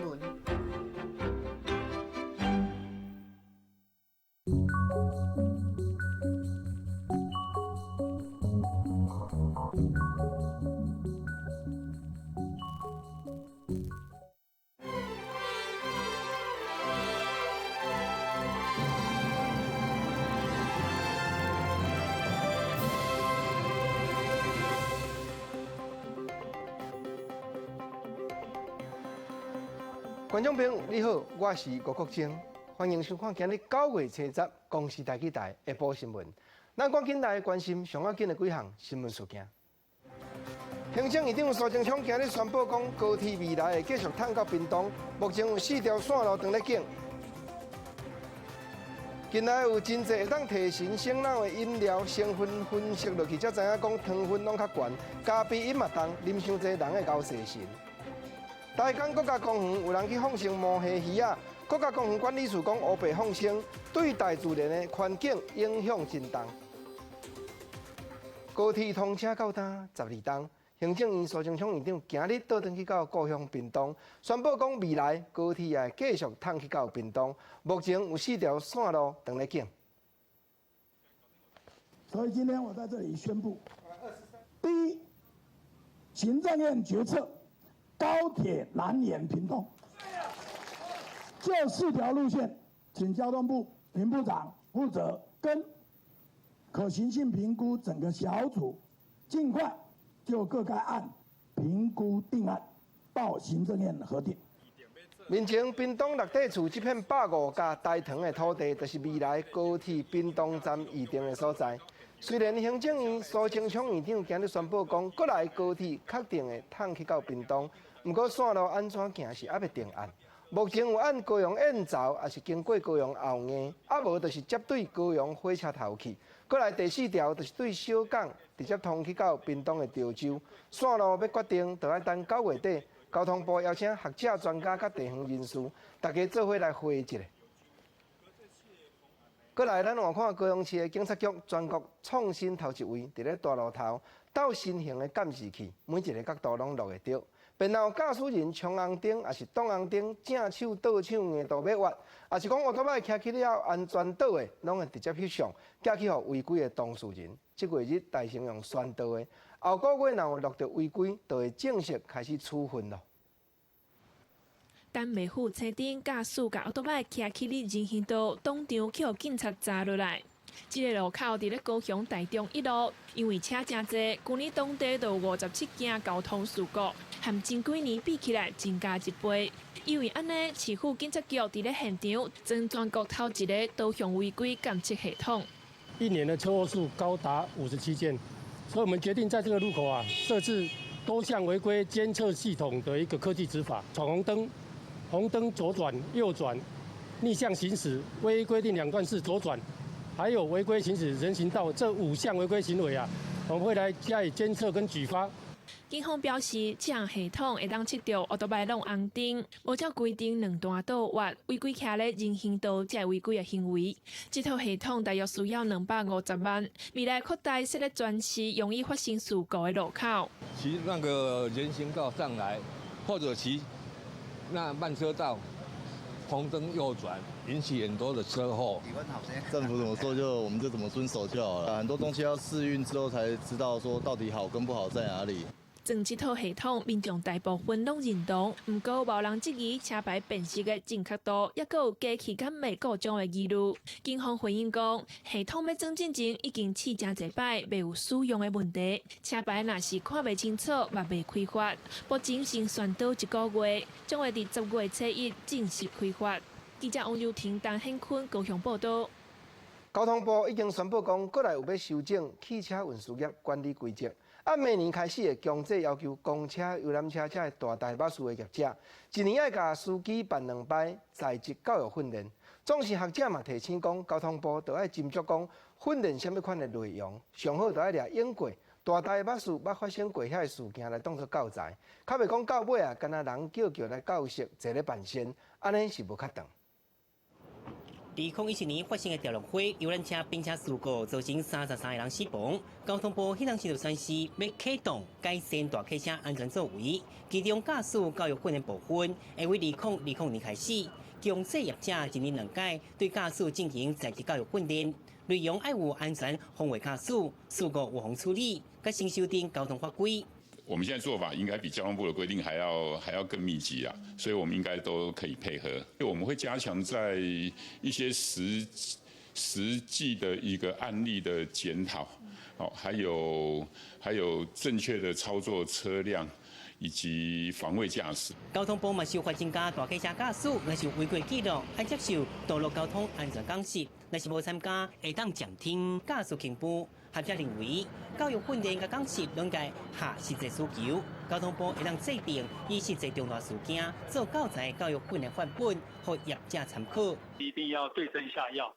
聞。觀眾朋友，你好，我是吳國楨，歡迎收看今日9月7日公視台語台下晡新聞。咱趕緊來關心上要緊的幾項新聞事件。行政院長蘇貞昌今日宣布講，高鐵未來會繼續通到屏東，目前有4條線路正咧建。近來有真濟會當提神醒腦的飲料成分分析落去，才知影講糖分攏較懸，咖啡因嘛重，啉傷濟人會𠢕踅神。台江國家公園有人去放生毛蝦魚仔，國家公園管理處講烏白放生對大自然的環境影響真重。高鐵通車到今12冬，行政院蘇貞昌院長今日倒轉去到故鄉屏東，宣布講未來高鐵會繼續通去到屏東，目前有4條線路正咧建。所以今天我在這裡宣布，第一，行政院決策。高鐵南延屏東，這4條路線，請交通部林部長負責跟可行性評估整個小組，盡快就各該案評估定案，報行政院核定。民前屏東六地厝這片150甲台糖的土地，就是未來高鐵屏東站預定的所在。雖然行政院蘇貞昌院長今日宣布講，閣來高鐵確定會通去到屏東，毋過線路按怎行是猶未定案。目前有按高雄燕巢，抑是經過高雄後硬，啊無就是接對高雄火車頭去。閣來第4條就是對小港直接通去到屏東的潮州。線路欲決定，就愛等9月底。交通部邀請學者、專家佮地方人士，大家做伙來會一下。閣來，咱換看高雄市的警察局全國創新頭一位，佇咧大路頭鬥新型的監視器，每一個角度攏錄會著。然後駕駛人衝紅燈，抑是擋紅燈，正手倒手硬度欲越，抑是講烏托邦騎去了安全島的，攏會直接翕相，寄去予違規的當事人。這個月日大成用宣導的，後個月若有錄著違規，就會正式開始處分囉。陳美虎車頂駕駛共奧多擺騎去咧人行道，當場去予警察查落來。這个路口佇咧高雄大中一路，因為車誠濟，舊年當地就有57件交通事故，和前幾年比起來增加一倍。因為按呢，市府警察局佇咧現場裝全國頭一个導向違規監測系統。一年的車禍數高達57件，所以我們決定在這個路口啊設置多項違規監測系統的一個科技執法，闖紅燈、紅燈左轉、右轉、逆向行駛、未規定兩段式左轉，還有違規行駛人行道這5項違規行為啊，我們會來加以監測跟舉發。警方表示，這項系統會當測著烏托邦攏紅燈，無照規定兩段倒彎，違規騎咧人行道這違規的行為。這套系統大約需要250萬，未來擴大設咧全市容易發生事故的路口。騎那個人行道上來，或者騎那慢車道，紅燈右轉，引起很多的車禍。政府怎麼說就我們就怎麼遵守就好了。很多東西要試運之後才知道說到底好跟不好在哪裡。裝這套系統，民眾大部分攏認同，毋過無人質疑車牌辨識的正確度，抑閣有機器敢會故障的疑慮。警方回應講，系統欲裝進前已經試誠濟擺，袂有使用的問題。車牌若是看袂清楚，嘛袂開罰。目前先宣導一個月，將會佇10月初一正式開罰。記者王柔婷、陳顯坤高雄報導。交通部已經宣布講，閣來有欲修正汽車運輸業管理規則。按明年開始會強制要求公車、遊覽車這個大台巴士的業者，一年愛共司機辦兩擺在職教育訓練。總是學者嘛提醒講，交通部就愛斟酌講訓練啥物款的內容，上好就愛掠用過大台巴士捌發生過遐个事件來當做教材，較袂講到尾啊，干焦人叫叫來教識，坐咧辦先，按呢是無恰當。2017年發生的長龍火遊覽車並車事故，造成33個人死亡。交通部彼當時就宣示欲啟動改善大客車安全作為，其中駕駛教育訓練部分，會於2020年開始，強制業者一年兩擺對駕駛進行在職教育訓練，內容愛有安全防衛駕駛、事故預防處理，佮新修訂交通法規。我們現在做法應該比交通部的規定還要更密集啊，所以我們應該都可以配合。我們會加強在一些實際的一個案例的檢討，好，還有正確的操作車輛以及防衛駕駛。交通部嘛修法增加大客車駕駛，若是違規記錄，愛接受道路交通安全講習，若是無參加，會當暫停駕駛勤務。學者認為，教育訓練佮講習攏該合實際需求。交通部會當制定以實際重大事件做教材教育訓練範本，予業者參考。一定要對症下藥，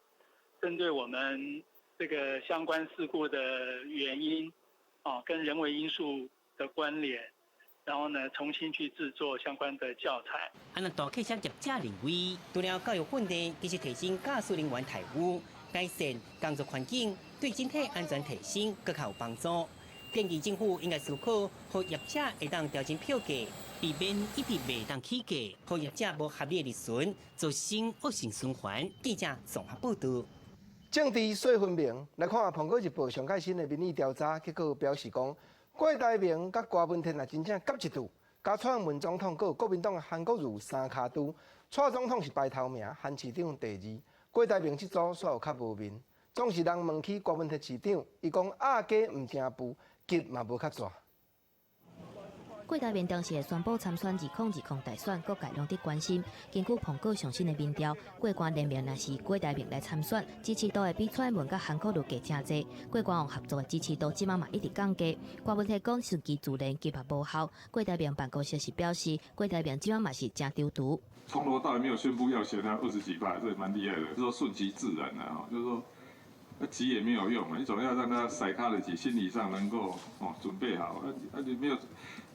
針對我們這個相關事故的原因，啊，跟人為因素的關聯，然後呢，重新去製作相關的教材。啊，若大客車業者認為，除了教育訓練，其實提升駕駛人員待遇，改善工作環境，對整體安全提升閣較有幫助。建議政府應該思考，予業者會當調整票價，避免一直袂當起價，予業者無合理的利潤，造成惡性循環。記者綜合報導。政治說分明，來看《蘋果日報》上蓋新的民意調查結果表示講，郭台銘佮柯文哲若真正夾一拄，佮蔡英文總統閣有國民黨的韓國瑜三跤拄，蔡總統是排頭名，韓市長第二。郭台銘這組煞有較無面，總是人問起柯文哲市長，伊講鴨雞毋成孵，吉嘛無較大。郭台銘當時宣布參選2020大選，各界攏佇關心。根據蘋果上新的民調，郭柯聯盟若是郭台銘來參選，支持度會比蔡英文佮韓國瑜低誠濟。郭柯王合作的支持度這馬嘛一直降低。柯文哲講順其自然，急嘛無效。郭台銘辦公室是表示，郭台銘這馬嘛是誠躊躇。從頭到尾沒有宣布要選，他20幾趴，這也蠻厲害的。就說順其自然啦，就是說，急也沒有用啊，你總要讓他 psychology 心理上能夠哦準備好，啊你沒有。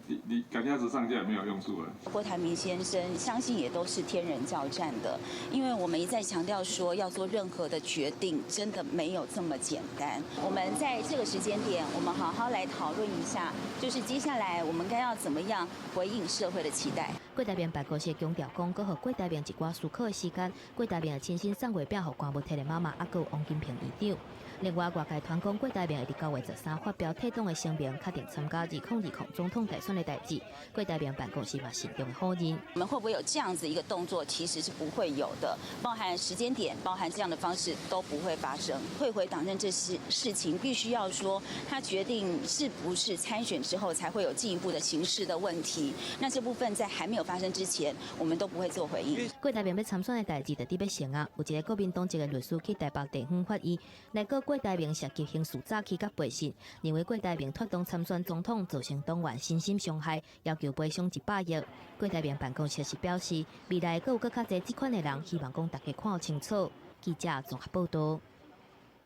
你趕鴨子上架也沒有用處啊！郭台銘先生相信也都是天人交戰的，因為我們一再強調說要做任何的決定，真的沒有這麼簡單。我們在這個時間點，我們好好來討論一下，就是接下來我們該要怎麼樣回應社會的期待。郭台銘辦公室強調講，閣予郭台銘一寡思考的時間。郭台銘親身送月餅予柯文哲的媽媽，猶閣有王金平院長。另外，外界傳講郭台銘會佇9月13發表退黨的聲明，確定參加2020總統大選的代誌。郭台銘辦公室嘛慎重否認。我們會不會有這樣子一個動作？其實是不會有的，包含時間點，包含這樣的方式都不會發生。退回黨政這事事情，必須要說他決定是不是參選之後，才會有進一步的形式的問題。那這部分在還沒有發生之前，我們都不會做回應。郭台銘欲參選的代誌就佇欲成啊，有一個國民黨籍的律師去台北地方法院來告郭台銘涉及刑事詐欺佮背信，認為郭台銘脫黨參選總統造成黨員身心傷害，要求賠償100億。郭台銘辦公室是表示，未來閣有閣較濟這款的人，希望講大家看清楚。記者綜合報導。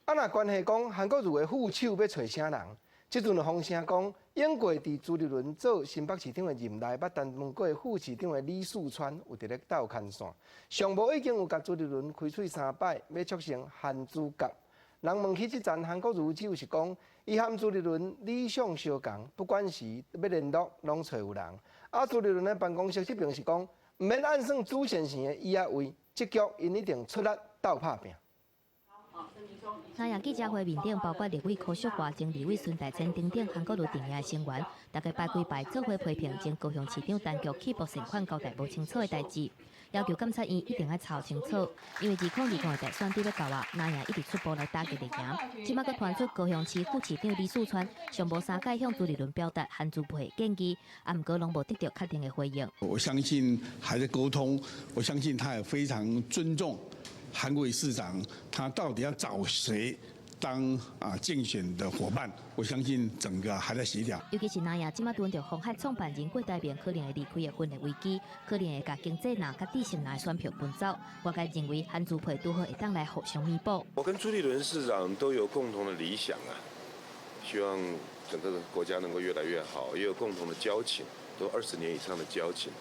啊，若關係講韓國瑜的副手欲揣啥人？這陣有風聲講，永過佇朱立倫做新北市長的任內，捌擔任過副市長的李四川有佇咧鬥牽線，上無已經有共朱立倫開喙三擺，欲促成韓朱夾。人問起這層韓國瑜，只有是講，伊和朱立倫理想相仝，不管是欲聯絡，攏揣有人。啊，朱立倫的辦公室這邊是講，毋免按算朱先生的椅仔位，這局𪜶一定出力鬥拍拚。那樣記者會面頂，包括立委柯淑華、前立委孫大千等等韓國瑜陣營的成員，大家排幾排做伙批評前高雄市長陳菊去駁善款交代無清楚的代誌，要求監察院一定愛查清楚，因為2020的大選佇欲到啊，藍營一直出步來打擊綠營，這馬閣傳出高雄市副市長李四川上無三擺向朱立倫表達韓朱配的建議，啊，毋過攏無得著確定的回應。我相信還在溝通，我相信他也非常尊重韓國瑜市長，他到底要找誰當啊競選的夥伴？我相信整個還在協調。尤其是藍營這馬拄著鴻海創辦人郭台銘可能會離開的分裂危機，可能會共經濟藍佮知性藍選票分走。外界認為韓朱配拄好會當來互相彌補。我跟朱立倫市長都有共同的理想啊，希望整個國家能夠越來越好，也有共同的交情，都20年以上的交情，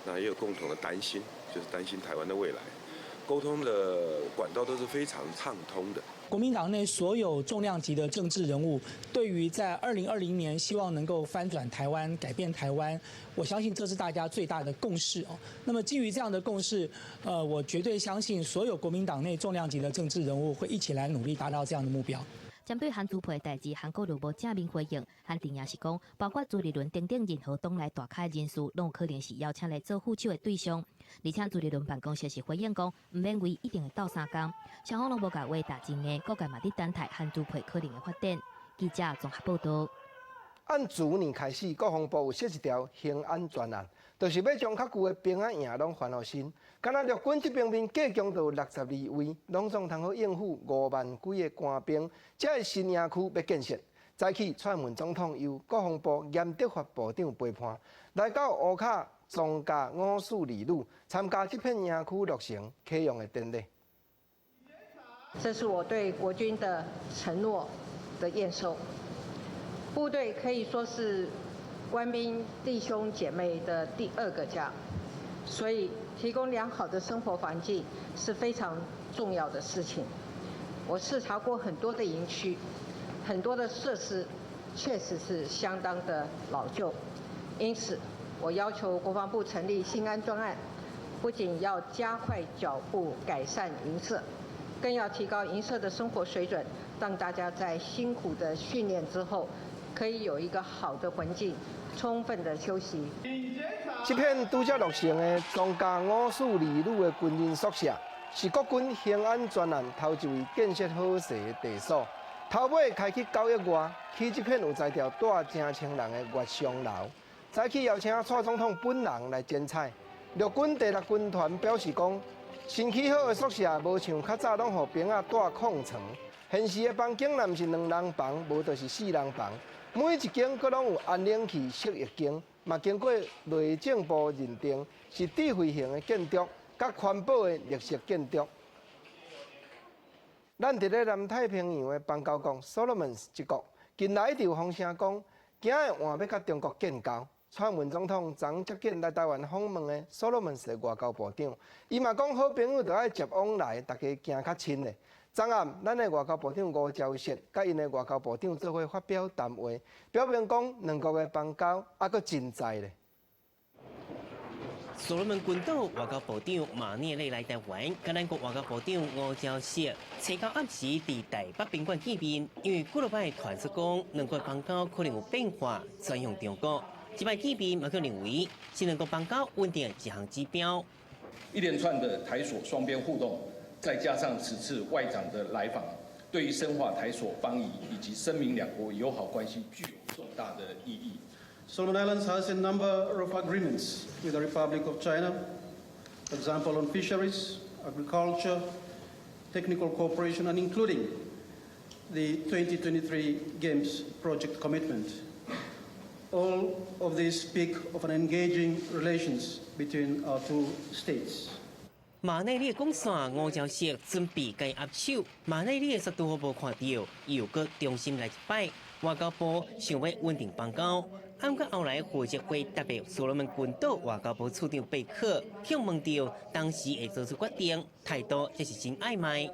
那也有共同的擔心，就是擔心台灣的未來。溝通的管道都是非常暢通的。國民黨內所有重量級的政治人物，對於在2020年希望能夠翻轉台灣、改變台灣，我相信這是大家最大的共識哦。那麼基於這樣的共識，我絕對相信所有國民黨內重量級的政治人物會一起來努力達到這樣的目標。針對韓朱配的代誌，韓國瑜無正面回應。韓陣營是講，包括朱立倫等等任何黨內大咖人士，攏有可能是邀請來做副手的對象。而且朱立倫辦公室是回應講，毋免為一定會鬥相共，雙方攏無共話打真硬，各界嘛佇等待韓朱配可能的發展。記者綜合報道。按去年開始，國防部有設一條興安專案，就是欲將較舊的兵仔營攏翻予新。敢若陸軍這方面，計共就有62位，攏總通好應付5萬幾个官兵。這个新營區欲建設。早起，蔡英文總統由國防部嚴德發部長陪伴，來到烏卡莊甲五四二旅參加這片營區落成啟用的典禮。這是我對國軍的承諾的驗收。部隊可以說是官兵弟兄姐妹的第二個家，所以提供良好的生活環境是非常重要的事情。我視察過很多的營區，很多的設施確實是相當的老舊，因此我要求國防部成立興安專案，不僅要加快腳步改善營舍，更要提高營舍的生活水準，讓大家在辛苦的訓練之後，可以有一個好的環境，充分的休息。這片拄才落成的莊家五四二旅的軍人宿舍，是國軍興安專案頭一位建設好勢的地所。頭尾開去9億外，起這片有才調蹛成千人的月松樓。早起邀請蔡總統本人來剪彩。陸軍第六軍團表示講，新起好的宿舍無像較早攏予兵仔蹛空床，現時的房間若毋是兩人房，無就是四人房。每一間閣攏有氨冷氣、釋液間，嘛經過內政部認定是智慧型的建築，佮環保的綠色建築。咱佇咧南太平洋的邦交國所羅門這國，近來一直有風聲講，驚會換欲佮中國建交。蔡英文總統昨接見來台灣訪問的所羅門的外交部長，伊嘛講好朋友著愛接往來，大家行較親咧。昨暗，咱的外交部長吳釗燮佮𪜶的外交部長做伙發表談話，表明講兩國的邦交猶閣真在咧。所羅門群島外交部長馬涅內來台灣，佮咱國外交部長吳釗燮，初九暗時佇台北賓館見面，因為幾落擺傳出講兩國邦交可能有變化，轉向中國。這擺見面嘛，予認為是兩國邦交穩定的一項指標。一連串的台索雙邊互動，再加上此次外長的來訪，對於深化台索邦誼以及深明兩國友好關係具有重大的意義。 Solomon Islands has a number of agreements with the Republic of China, for example on fisheries, agriculture, technical cooperation, and including the 2023 Games project commitment. All of these speak of an engaging relations between our two states. 馬內利講煞，吳釗燮準備共伊握手。馬內利煞拄好無看著，又閣重新來一擺。外交部想欲穩定邦交，毋過後來負責回答的所羅門群島外交部次長貝克，向問著當時會做出決定，態度這是真曖昧。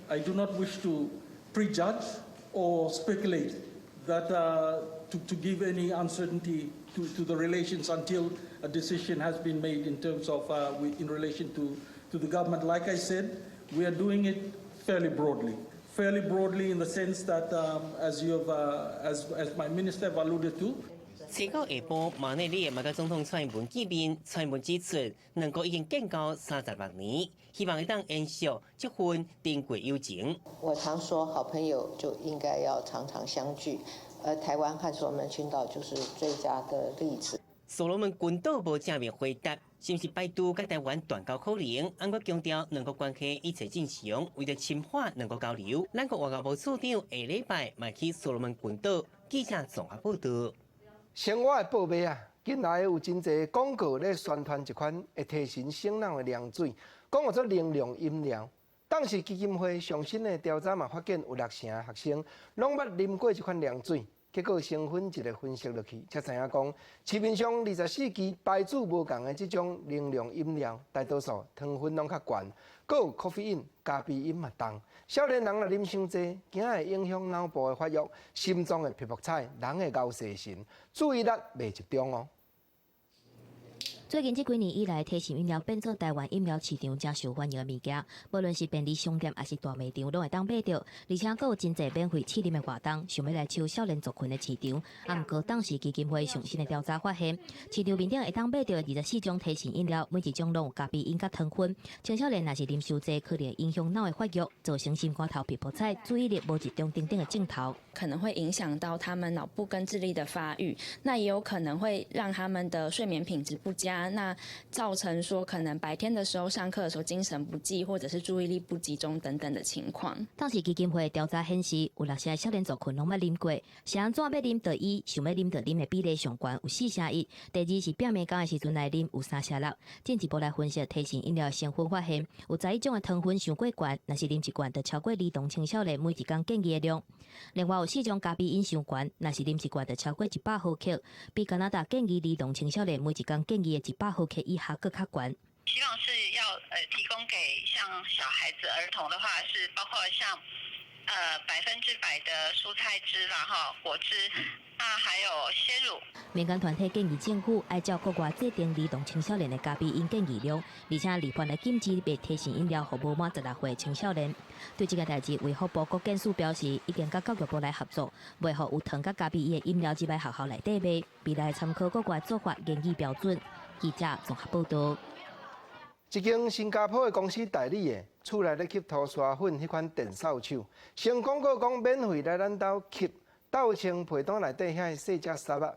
I do not wish to prejudge or speculate that to give any uncertainty to the relations until a decision has been made in terms of in relation to the government. Like I said, we are doing it fairly broadly. Fairly broadly in the sense that, as my minister have alluded to. 初九下晡，馬內利嘛佮總統蔡英文見面，蔡英文指出，兩國已經建交36年，希望會當延續這份珍貴友情。我常說，好朋友就應該要常常相聚，而台灣和所羅門群島就是最佳的例子。所羅門群島無正面回答，是毋是排除佮台灣斷交可能？毋過強調兩國關係一切正常，為著深化兩國交流，咱國外交部次長下禮拜嘛去所羅門群島。記者綜合報道。生活的報尾啊，近來有真濟廣告咧宣傳一款會提神醒腦的涼水，講號做能量飲料。當時基金會上新的調查嘛，發現有六成學生攏捌啉過這款涼水。結果成分一个分析落去，才知影講市面上24支牌子無仝的這種能量飲料，大多數糖分攏較懸，閣有咖啡因、咖啡因嘛重。少年人若啉傷濟，驚會影響腦部的發育、心臟會噗噗彩、人會𠢕細神、注意力袂集中哦。最近這幾年以來，提神飲料變做台灣飲料市場誠受歡迎的物件。無論是便利商店，抑是大賣場，攏會當買著。而且閣有真濟免費試啉的活動，想欲來搶少年族群的市場。啊，毋過當時基金會上新的調查發現，市場面頂會當買著的24種提神飲料，每一種攏有咖啡因佮糖分。青少年若是啉傷濟，可能會影響腦的發育，造成心肝頭噗噗彩、注意力無集中等等的症頭。可能會影響到他們腦部跟智力的發育，那也有可能會讓他們的睡眠品質不佳，那造成說可能白天的時候上課的時候精神不濟，或者是注意力不集中等等的情況。當時基金會調查顯示，有六成的少年族群攏捌啉過，是按怎欲啉就伊想欲啉就啉的比例上懸，有4成1。第二是拼暝工的時陣來啉，有3成6。進一步來分析提神飲料的成分，發現有11種的糖分傷過懸，若是啉一罐就超過兒童青少年每一工建議的量。另外有四種咖啡因傷懸，若是啉一罐就超過100毫克，比加拿大建議兒童青少年每一工建議的100毫克以下閣較懸。希望是要提供給像小孩子、兒童的話，是包括像100%的蔬菜汁啦、哈果汁，那還有鮮乳。民間團體建議政府愛照國外制定兒童青少年的咖啡因建議量，而且立法來禁止賣提神飲料予無滿16歲青少年。對這个代誌，衛福部國健署表示，已經佮教育部來合作，袂予有糖佮咖啡因的飲料入來學校內底賣，未來參考國外做法研擬標準。記者綜合報導。一間新加坡的公司代理的，厝內咧吸塗沙粉彼款電掃帚，先廣告講免費來咱兜吸，鬥清被單內底遐細隻屑仔，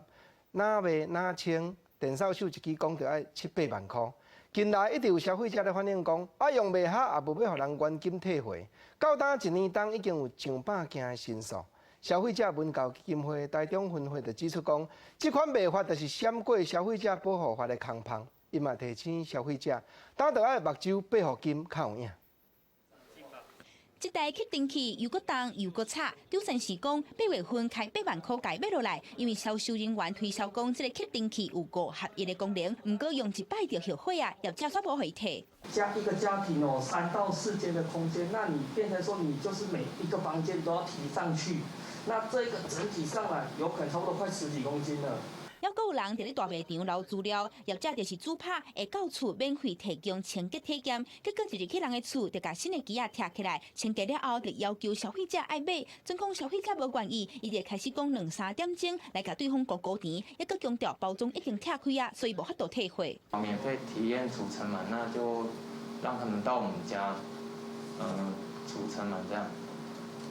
哪賣哪清，電掃帚一支講著愛七八萬箍。近來一直有消費者咧反映講，啊用袂好，也無欲予人原金退回。到今一年冬已經有上百件的申訴。消費者文教基金會台中分會就指出講，這款賣法就是閃過消費者保護法的空縫。伊嘛提醒消費者，擔著愛目睭閉予緊較有影。這台吸塵器又閣重又閣吵，張先生講8月份開8萬箍共買落來，因為銷售人員推銷講這个吸塵器有五合一的功能，毋過用一擺就後悔啊，業者煞無予伊退。家一個家庭哦，3到4間的空間，那你變成說你就是每一個房間都要提上去，那這個整體上來有可能差不多快十幾公斤了。猶閣有人佇咧大賣場留資料，業者就是主拍會到厝免費提供清潔體驗，結果一入去人的厝，就共新的機仔拆起來，清潔了後，就要求消費者愛買，準講消費者無願意，伊就開始講兩三點鐘來共對方糊糊甜，猶閣強調包裝已經拆開啊，所以無法度退貨。免費體驗除塵蟎，那就讓他們到我們家，除塵蟎這樣，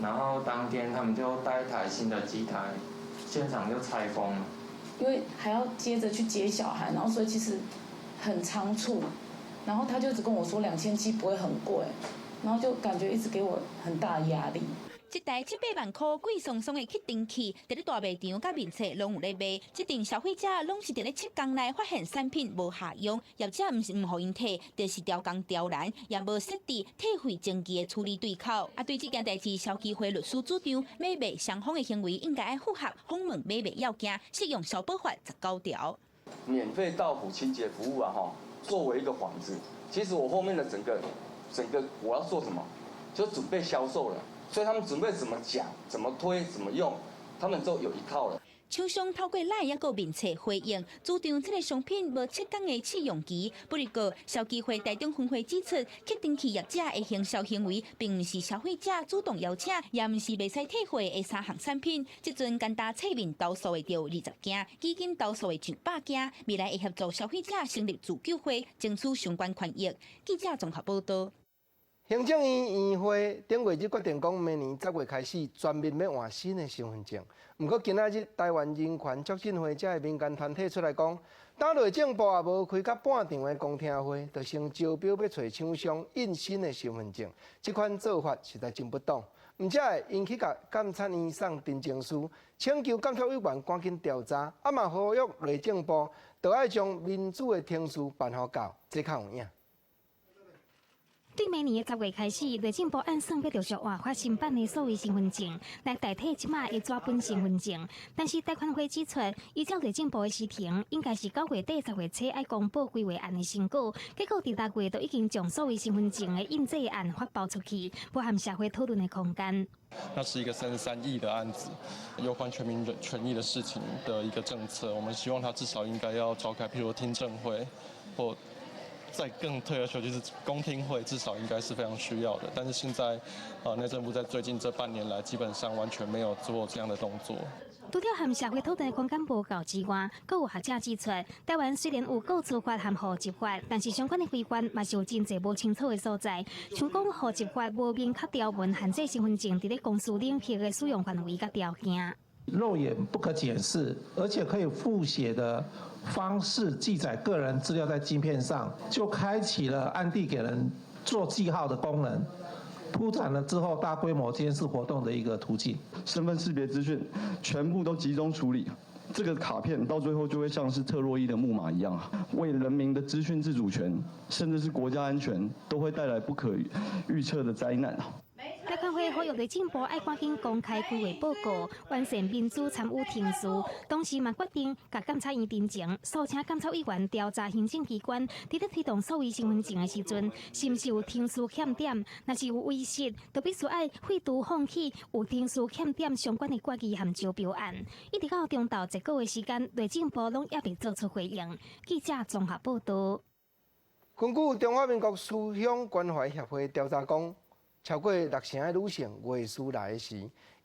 然後當天他們就帶一台新的機台，現場就拆封了。因為還要接着去接小孩，然後所以其實很倉促，然後他就只跟我說2700不會很貴，然後就感覺一直給我很大壓力。這台七八萬箍貴桑桑的吸塵器，佇咧大賣場佮面冊攏有咧賣。這陣消費者攏是佇咧七工內發現產品無合用，業者毋是毋予𪜶退，就是刁工刁難，也無設置退費前期的處理對口。啊，對這件代誌，消基會律師主張，買賣雙方的行為應該愛符合訪問買賣要件，適用消保法19條。免費到府清潔服務啊，哈，作為一個幌子，其實我後面的整個整個我要做什麼，就準備銷售了。所以他們準備怎麼講、怎麼推、怎麼用，他們都有一套了。廠商透過 LINE 抑閣面冊回應，主張這个商品無七工的試用期。不過，消基會台中分會指出，吸塵器業者的行銷行為，並毋是消費者主動邀請，也毋是袂使退貨的三項產品。這陣簡單冊面投訴的就20件，基金投訴的上百件。未來會協助消費者成立自救會，爭取相關權益。記者綜合報導。行政院院會頂月日決定講，明年10月開始全面欲換新的身份證。毋過今仔日台灣人權促進會這个民間團體出來講，當內政部也無開到半場的公聽會，就先招標欲揣廠商印新的身份證，這款做法實在真不當。毋才會𪜶去共監察院送陳情書，請求監察委員趕緊調查，啊嘛呼籲內政部，著愛將民主的程序辦予到，這較有影。對明年的10月開始，內政部按算欲陸續換發新版的數位身份證來代替這馬的紙本身份證。但是台權會指出，依照內政部的時程，應該是9月底10月初愛公布規劃案的成果。結果佇6月就已經將數位身份證的印製案發包出去，無含社會討論的空間。那是一個33億的案子，有關全民權益的事情的一個政策，我們希望他至少應該要召開，譬如聽證會，或再更退而求就是公聽會，至少應該是非常需要的。但是現在，內政部在最近這半年來，基本上完全沒有做這樣的動作。除了含社會討論的空間無夠之外，閣有學者指出，台灣雖然有個資法和戶籍法，但是相關的規範嘛是有真濟無清楚的所在。像講戶籍法無明確條文限制身份證佇咧公私領域的使用範圍佮條件。肉眼不可檢視，而且可以複寫的方式記載個人資料在晶片上，就開啟了暗地給人做記號的功能，鋪展了之後大規模監視活動的一個途徑。身份識別資訊全部都集中處理，這個卡片到最後就會像是特洛伊的木馬一樣，為人民的資訊自主權，甚至是國家安全，都會帶來不可預測的災難。台權會呼籲內政部愛趕緊公開規劃報告，完善民主參與程序。同時嘛決定共監察院陳情，訴請監察委員調查行政機關佇咧推動數位身份證的時陣，是毋是有程序欠點？若是有違失，就必須愛廢除放棄有程序欠點相關的決議和招標案。一直到中晝截稿的時間，內政部攏猶未做出回應。記者綜合報道。根據中華民國思鄉關懷協會調查講，超過6成的女性月事來的時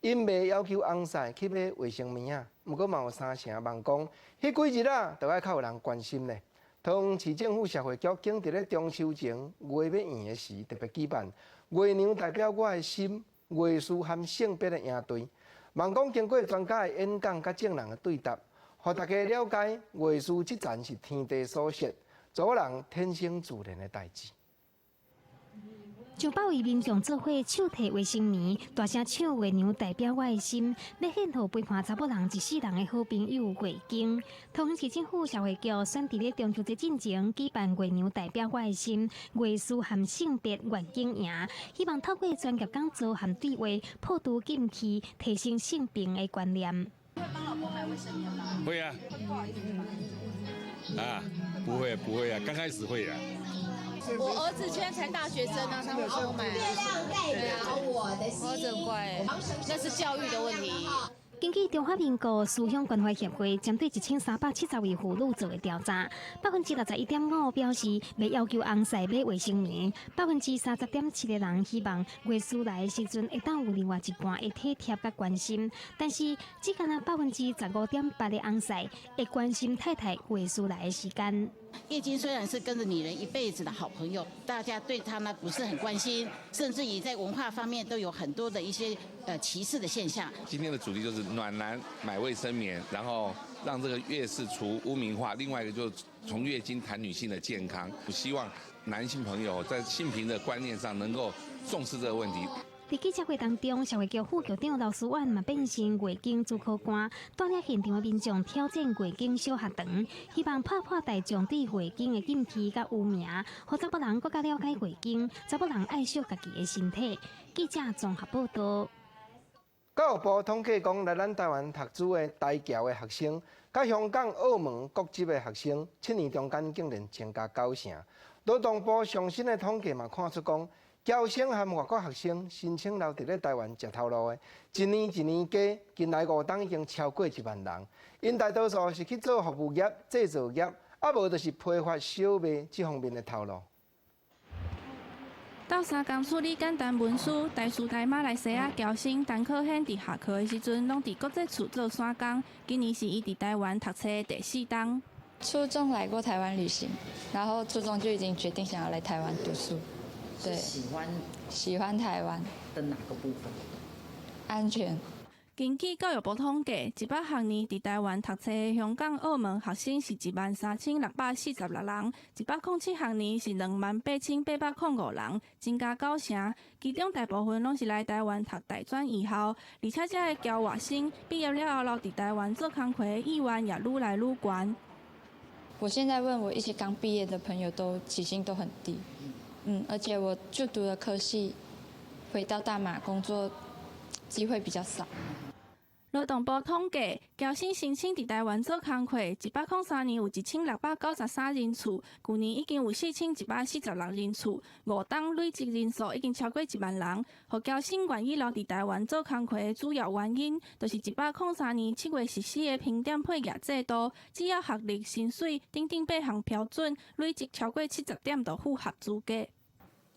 ，𪜶袂要求翁婿去買衛生棉仔，毋過嘛有3成問講，彼幾日啊，著愛較有人關心咧。桃園市政府社會局竟佇咧中秋前月欲圓的時，特別舉辦月娘代表我的心，月事和性別的營隊，望講經過專家的演講佮眾人的對答，予大家了解月事這層是天地所設，查某人天生自然的代誌。上百位民眾做伙手提衛生棉，大聲唱月娘代表我的心，欲獻予陪伴查某人一世人的好朋友月經。桃園市政府社會局選佇咧中秋節進前舉辦月娘代表我的心，月事和性別願景營，希望透過專業講座和對話，破除禁忌，提升性平的觀念。會幫老婆買衛生棉嗎？會啊。啊，不會不會啊，剛開始會啊。我兒子現在才大學生啊，他會幫我買。月亮代表我的心。我真乖，那是教育的問題。根據中華民國思鄉關懷協會針對1370位婦女做的調查，61.5%表示袂要求翁婿買衛生棉，30.7%的人希望月事來的時陣會當有另外一半會體貼佮關心，但是只干焦15.8%的翁婿會關心太太月事來的時間。月經雖然是跟着女人一輩子的好朋友，大家對她呢不是很關心，甚至於在文化方面都有很多的一些歧視的現象。今天的主題就是暖男買衛生棉，然後讓這個月事除污名化，另外一個就是從月經談女性的健康。我希望男性朋友在性平的觀念上能夠重視這個問題。佇記者會當中，社會局副局長劉思遠嘛變身月經主考官，帶領現場的民眾挑戰月經小學堂，希望破破大眾對月經的禁忌佮污名，予查某人閣較了解月經，查某人愛惜家己的身體。記者綜合報道。教育部統計講，來咱台灣讀書的台僑的學生，佮香港、澳門國籍的學生，7年中間竟然增加9成。勞動部上新的統計嘛，看出講，僑生和外國學生申請留佇咧台灣食頭路的，一年一年加，近來5冬已經超過1萬人。𪜶大多數是去做服務業、製造業，啊無就是批發、小賣這方面的頭路。鬥相共處理簡單文書，台師大馬來西亞僑生陳可軒佇下課的時陣，攏佇國際處做散工。今年是伊佇台灣讀冊的第四冬。初中來過台灣旅行，然後初中就已經決定想要來台灣讀書。對，喜歡喜歡台灣的哪個部分？安全。根據教育部統計，100學年佇台灣讀冊的香港、澳門學生是13,646人，107學年是28,805人，增加9成。其中大部分攏是來台灣讀大專院校，而且這个僑外生畢業了後留佇台灣做工課的意願也愈來愈懸。我現在問我一些剛畢業的朋友，都起薪都很低。而且我就讀的科系，回到大馬工作機會比較少。勞動部統計，僑生申請佇台灣做工課，103年有1693人次，舊年已經有4146人次，5冬累積人數已經超過1萬人。予僑生願意留佇台灣做工課的主要原因，就是103年7月實施的評點配額制度，只要學歷、薪水等等八項標準累積超過70點，就符合資格。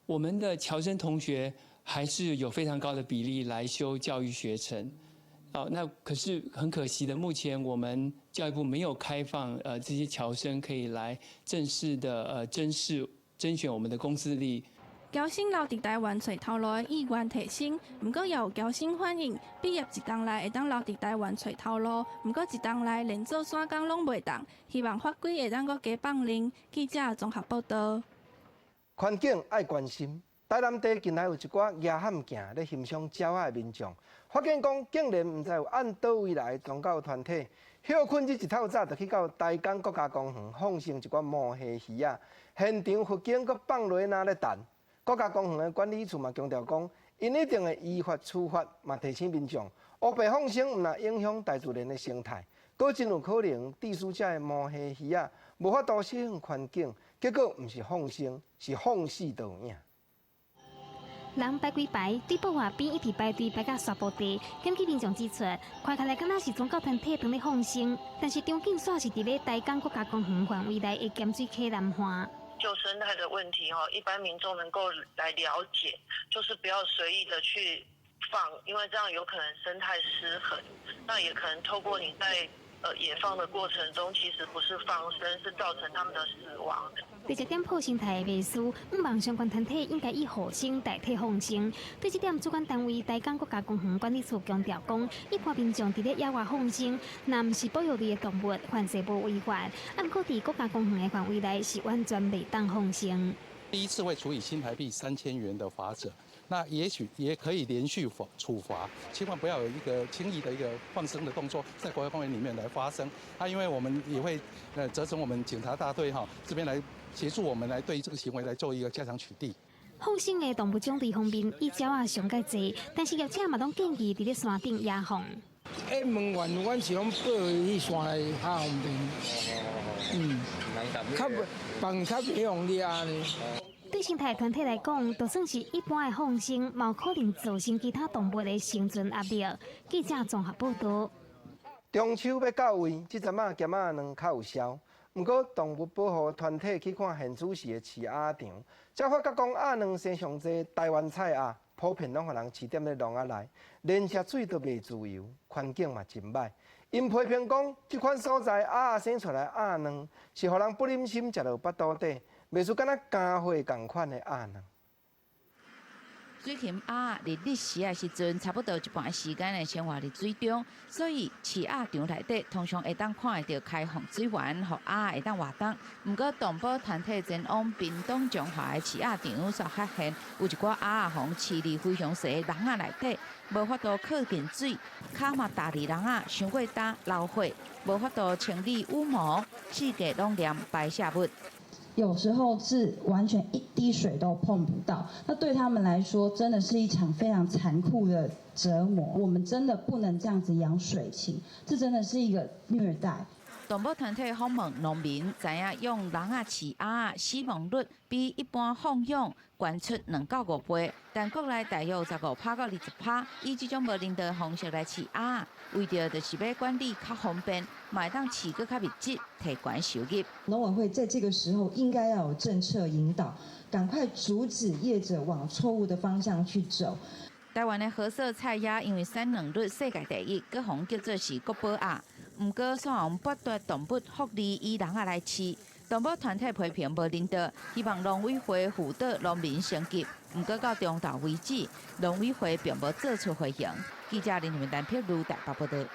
我們的僑生同學還是有非常高的比例來修教育學程。哦，那可是很可惜的，目前我們教育部沒有開放，這些僑生可以來正式的，甄試甄選我們的公私立。僑生留佇台灣揣頭路的意願提升，毋過也有僑生反映，畢業一冬內會當留佇台灣揣頭路，毋過一冬內連做散工攏袂當，希望法規會當閣加放冗。記者綜合報道。環境愛關心，台南地近來有一寡野蚶鏡咧欣賞鳥仔的民眾。發現講，竟然毋知有按佗位來的宗教團體，歇睏日一透早就去到台江國家公園放生一寡魔蝦魚仔，現場佛經閣放螺仔咧彈。國家公園的管理處嘛強調講，𪜶一定會依法處罰，嘛提醒民眾，烏白放生毋但影響大自然的生態，閣真有可能致使這的魔蝦魚仔無法度適應環境，結果毋是放生，是放死都有影。人排幾排，對布外邊一直排隊排到沙埔地。檢舉民眾指出，看起來敢若是宗教團體當咧放生，但是場景煞是佇咧台江國家公園範圍內的鹹水溪南岸。就生態的問題，一般民眾能夠來了解，就是不要隨意的去放，因為這樣有可能生態失衡。那也可能透過你在野放的過程中，其實不是放生，是造成他們的死亡。對這點破生態的迷思，向望相關團體應該以護生代替放生。對這點，主管單位台江國家公園管理處強調講，一般民眾佇咧野外放生，若毋是保育類的動物，凡勢無違法。毋過佇國家公園的範圍內是完全袂當放生。第一次會處以新台幣3000元的罰則，那也許也可以連續罰處罰，千萬不要有一個輕易的一個放生的動作在國家公園裡面來發生。啊，因為我們也會責成我們警察大隊哈這邊來協助我們來對這個行為來做一個加強取締。放生的動物種類方面，以鳥仔上蓋濟，但是業者嘛攏建議佇咧山頂野放。欸，問員，阮是攏抱去山內較方便。較放較袂予掠呢。對生態團體來講，就算是一般的放生，嘛有可能造成其他動物的生存壓力。記者綜合報道。中秋欲到位，這陣仔鹹仔卵較有銷。毋過動物保護團體去看現主時的飼鴨場，才發覺講鴨卵生上濟台灣菜鴨，普遍攏予人飼踮咧籠仔內，連食水都袂自由，環境嘛真䆀。𪜶批評講，這款所在鴨仔生出來鴨卵是予人不忍心食落腹肚底，袂輸敢若家伙仝款的鴨卵。水禽鴨佇日時的時陣，差不多一半的時間會生活佇水中，所以飼鴨場內底通常會當看會著開放水源，予鴨會當活動。毋過動保團體前往屏東彰化的飼鴨場，煞發現有一寡鴨仔予飼佇非常細的籠仔內底，無法度靠近水，跤嘛踏佇籠仔，傷過焦流血，無法度清理羽毛，四界攏黏排泄物。有時候是完全一滴水都碰不到，那對他們來說真的是一場非常殘酷的折磨。我們真的不能這樣子養水禽，這真的是一個虐待。動保團體訪問農民，知影用籠仔飼鴨死亡率比一般放養懸出2到5倍，但國內大約15趴到20趴，以這種無人道的方式來飼鴨，為著就是欲管理較方便，嘛會當飼閣較密集，提懸收入。農委會在這個時候應該要有政策引導，趕快阻止業者往錯誤的方向去走。台灣的褐色菜鴨因為產卵率世界第一，閣予人叫做是國寶鴨。毋過，煞予剝奪動物福利，以籠仔來飼。動保團體批評無人道，希望農委會輔導農民升級。毋過到中晝為止，農委會並無做出回應。記者林文丹撇路台北報道。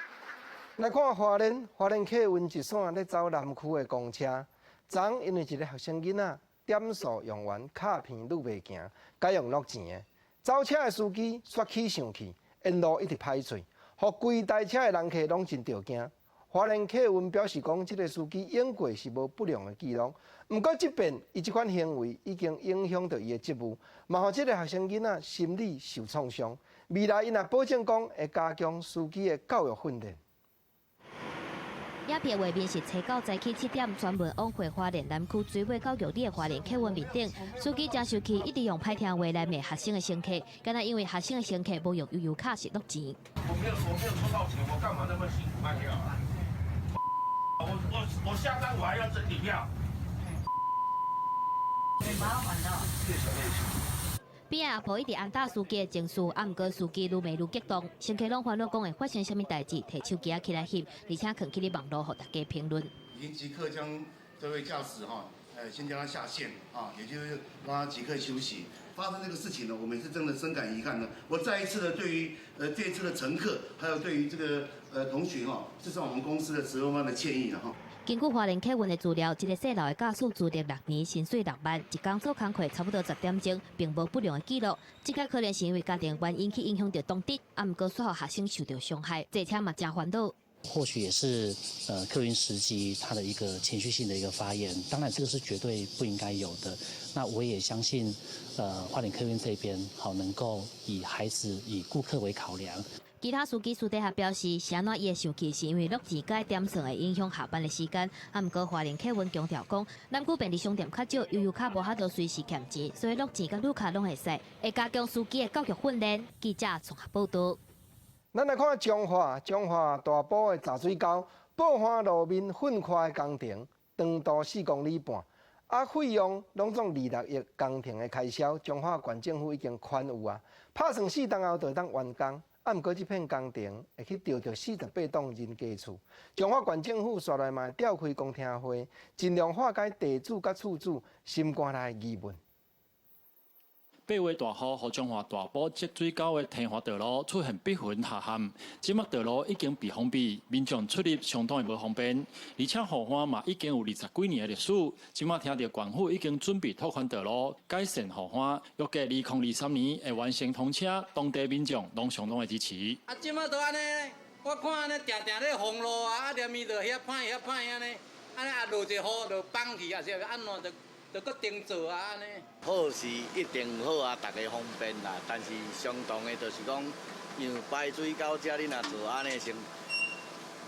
來看花蓮，花蓮客運一線咧走南區的公車，昨昏因為一个學生囡仔點數用完，卡片愈袂行，改用落錢的。走車的司機煞起生氣，沿路一直歹喙，予規台車的人客攏真著驚。花蓮客運表示講，這个司機永過是無不良的記錄。毋過，這遍伊這款行為已經影響著伊的職務，嘛予這个學生囡仔心理受創傷。未來𪜶也保證講會加強司機的教育訓練。影片畫面是初九早起7點，專門往回花蓮南區水尾到玉里的花蓮客運面頂，司機誠生氣，一直用歹聽話來罵學生的乘客，敢若因為學生的乘客無用悠遊卡是擄錢。我沒有抽到錢，我幹嘛那麼辛苦賣票啊？我下單我還要整理票。麻煩的。邊仔阿婆一直按打司機的情緒，啊，毋過司機愈罵愈激動，乘客攏煩惱講會發生啥物代誌，提手機仔起來翕，而且囥起咧網路予大家評論。已經即刻將這位駕駛哈，先將他下線啊，也就是讓他即刻休息。發生這個事情呢，我們是真的深感遺憾的。我再一次的對於這一次的乘客，還有對於這個同學哈，這是我們公司的十萬的歉意了哈。根據花蓮客運的資料，這个姓劉的駕駛資歷6年，薪水6萬，一工做工課差不多10點鐘，並無不良的記錄。這個可能是因為家庭原因去影響著當地，啊，毋過煞予學生受著傷害，坐車嘛誠煩惱。或許也是客運司機他的一個情緒性的一個發言，當然這個是絕對不應該有的。那我也相信，花蓮客運這邊好能夠以孩子、以顧客為考量。其他司機私底下表示，是按怎伊會生氣，是因為擄錢佮點算會影響下班的時間。啊，毋過花蓮客運強調講，南區便利商店較少，悠遊卡無法度隨時欠錢，所以擄錢佮旅卡攏會使，會加強司機的教育訓練。記者綜合報道。咱來看彰化，彰化大埔的雜水溝，報岸路面糞塊工程長度4公里半，啊，費用攏總26億工程的開銷，彰化縣政府已經款有啊，拍算4冬後就會當完工。啊，毋過這片工程會去著著48棟人家厝，彰化縣政府煞來嘛召開公聽會，盡量化解地主佮厝主心肝內的疑問。 8月大雨，予彰化大埔積水溝的堤岸道路出現逼痕下陷，這馬道路已經被封閉，民眾出入相當的無方便。而且河岸嘛已經有20幾年的歷史，這馬聽著縣府已經準備拓寬道路，改善河岸，預計2023年會完成通車，當地民眾攏相當的支持。啊，這馬都按呢，我看按呢定定咧封路啊，啊連伊就遐歹遐歹按呢，按呢啊落一雨就崩去，抑是按怎就。就閣重做啊，按呢。好是一定好啊，大家方便啦。但是相同的，就是講，因為排水溝遮你若做按呢，先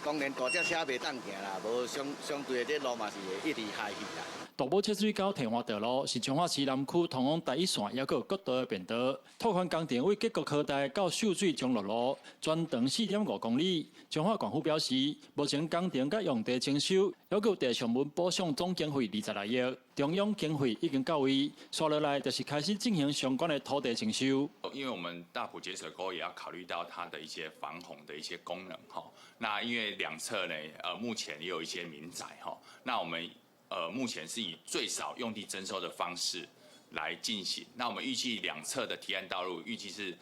當然大隻車袂當行啦，無相相對的這路嘛是會一直害去啦。大埔積水溝堤岸道路是彰化市南區通往台一線，抑閣有國道的便道。拓寬工程為結國科大到秀水中樂路，全長4.5公里。彰化縣府表示，目前工程佮用地徵收，抑閣有地上文補償總經費26億，中央經費已經到位，紲落來就是開始進行相關的土地徵收。因為我們大埔節水溝也要考慮到它的一些防洪的一些功能，哈。那因為兩側呢，目前也有一些民宅，哈。那我們目前是以最少用地徵收的方式來進行。那我們預計兩側的堤岸道路預計是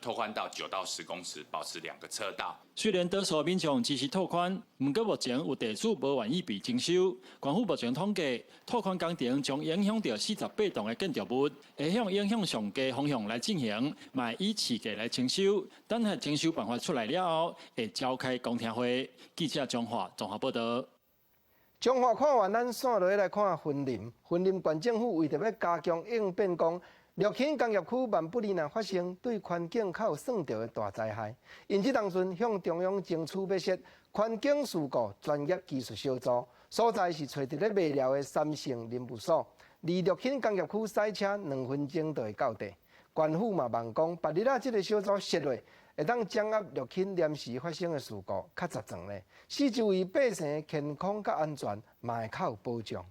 拓寬到9到10公尺，保持兩個車道。雖然多數民眾支持拓寬，毋過目前有地主無願意被徵收。縣府目前統計，拓寬工程將影響著48棟的建築物，會向影響上低方向來進行，嘛會以市價來徵收。等下徵收辦法出來了後，會召開公聽會。記者彰化綜合報道。彰化看完，咱紲落來看雲林。雲林縣政府為著欲加強應變，講樂輕工業區萬不利若發生對環境較有算著的大災害，𪜶這當陣向中央爭取欲設環境事故專業技術小組，所在是揣佇咧麥寮的三聖林務所，離樂輕工業區駛車2分鐘就會到達。縣府嘛望講，別日仔這个小組設落，會當掌握樂輕臨時發生的事故較十全咧，四周圍百姓的健康佮安全嘛會較有保障。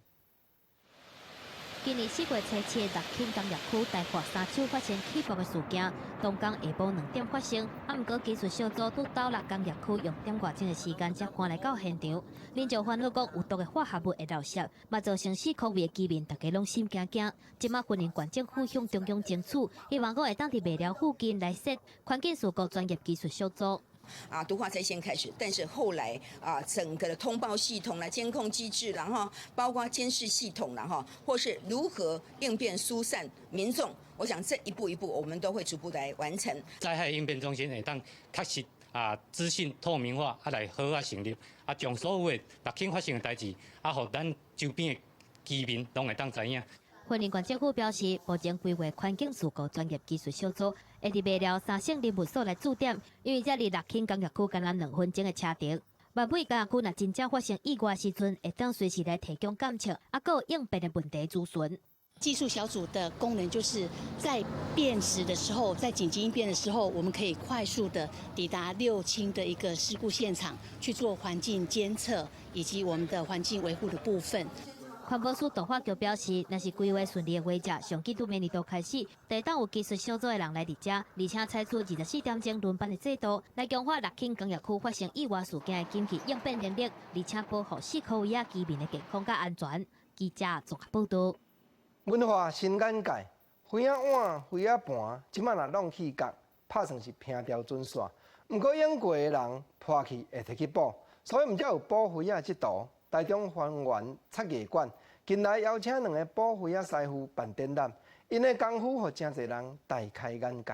今年4月初7，樂輕工業區大華三手發生氣爆的事件，當天下晡2點發生。啊，毋過技術小組拄到達工業區，用點外鐘的時間才趕來到現場。民眾煩惱講有毒的化合物會漏洩，嘛造成四箍圍的居民逐家攏心驚驚。這馬雲林縣政府向中央爭取，希望講會當佇麥寮附近來設環境事故專業技術小組。啊，毒化在先開始，但是後來啊，整個的通報系統啦、監控機制，然後包括監視系統啦，哈，或是如何應變疏散民眾，我想這一步一步，我們都會逐步來完成。災害應變中心會當確實啊資訊透明化啊來好好成立，啊將所有的六輕發生的代誌啊，予咱周邊的居民攏會當知影。雲林縣政府表示，目前規劃環境事故專業技術小組會佇袂了三省林務所來駐點，因為這離六輕工業區干焦2分鐘的車程。萬尾工業區若真正發生意外時陣，會當隨時來提供監測，啊，閣有應變的問題諮詢。技術小組的功能就是在變時的時候，在緊急應變的時候，我們可以快速的抵達六輕的一個事故現場去做環境監測以及我們的環境維護的部分。環保署都發局表示，若是規劃順利的話，上緊對明年度開始，會當有技術小組的人來佇遮，而且採取24點鐘輪班的制度，來強化六輕工業區發生意外事件的緊急應變能力，而且保護四箍圍仔居民的健康佮安全。記者綜合報導。文化新眼界，魚仔碗、魚仔盤，這馬若挵去角，拍算是平標準線。毋過用過的人破去會提去補，所以毋才有補魚仔這道。台中芳園漆藝館近來邀請兩个補魚仔師傅辦展覽，𪜶的功夫予誠濟人大開眼界。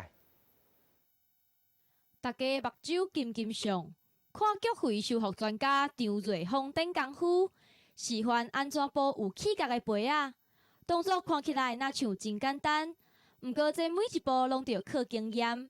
大家目睭金金上，看菊花修復專家張瑞峰等功夫，示範按怎補有起角的杯仔。動作看起來若像真簡單，毋過這每一步攏著靠經驗。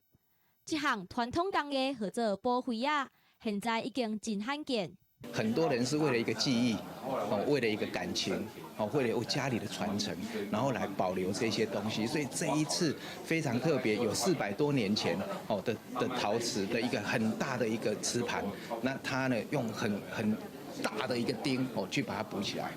這項傳統工藝號做補魚仔，現在已經真罕見。很多人是為了一個記憶，哦，為了一個感情，哦，為了家裡的傳承，然後來保留這些東西。所以這一次非常特別，有400多年前哦的陶瓷的一個很大的一個瓷盤，那它呢用很大的一個釘哦去把它補起來。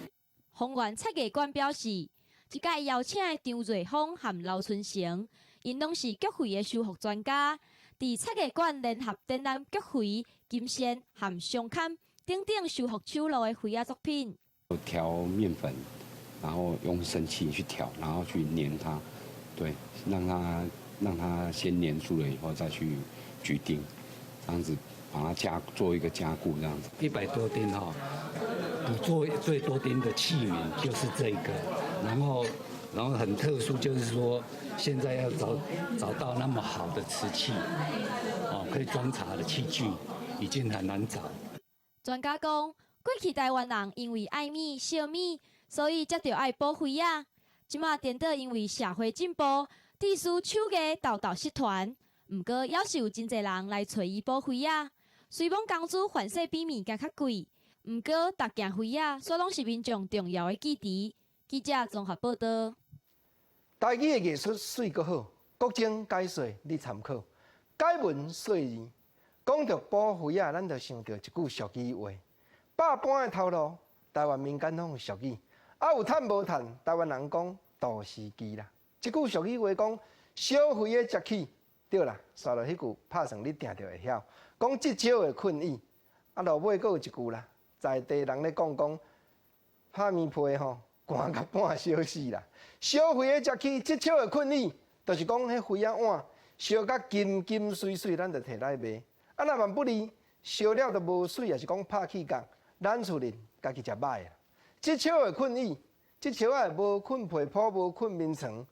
芳園漆藝館表示，這屆邀請的張瑞峰和劉春成，𪜶攏是菊花的修復專家，佇漆藝館聯合展覽菊花、金線和雙坎等等修復手路的花仔作品。調麵粉，然後用生漆去調，然後去粘它，對，讓它先粘住了以後再去舉釘，這樣子把它加做一個加固，這樣子。100多釘哈，做最多釘的器皿就是這個，然後很特殊，就是說現在要找到那麼好的瓷器，哦，可以裝茶的器具已經很難找。專家講，過去台灣人因為愛物惜物，所以才著愛補花仔。這馬顛倒因為社會進步，致使手藝沓沓失傳。毋過，猶是有真濟人來揣伊補花仔。雖罔工資凡勢比物件較貴，毋過逐件花仔，煞攏是民眾重要的記憶。記者綜合報導。台語的藝術媠閣好，國情解說你參考。解文說字，講著補花仔，咱就想著一句俗語話：百般的頭路，台灣民間攏有俗語。啊，有趁無趁，台灣人講杜司機啦。這句俗語話講，小肥的食起，對啦，煞落彼句拍算你定著會曉。講這少會困意，啊，落尾閣有一句啦，在地人咧講講，拍麵皮吼，寒甲半小死啦。小肥的食起，這少會困意，就是講彼花仔碗燒甲金金媠媠，咱就提來賣。啊，若萬不利，燒了就無媠，抑是講拍起角，咱厝裡家己食歹啊。這笑會困意，這笑仔無睏被鋪，無睏眠床，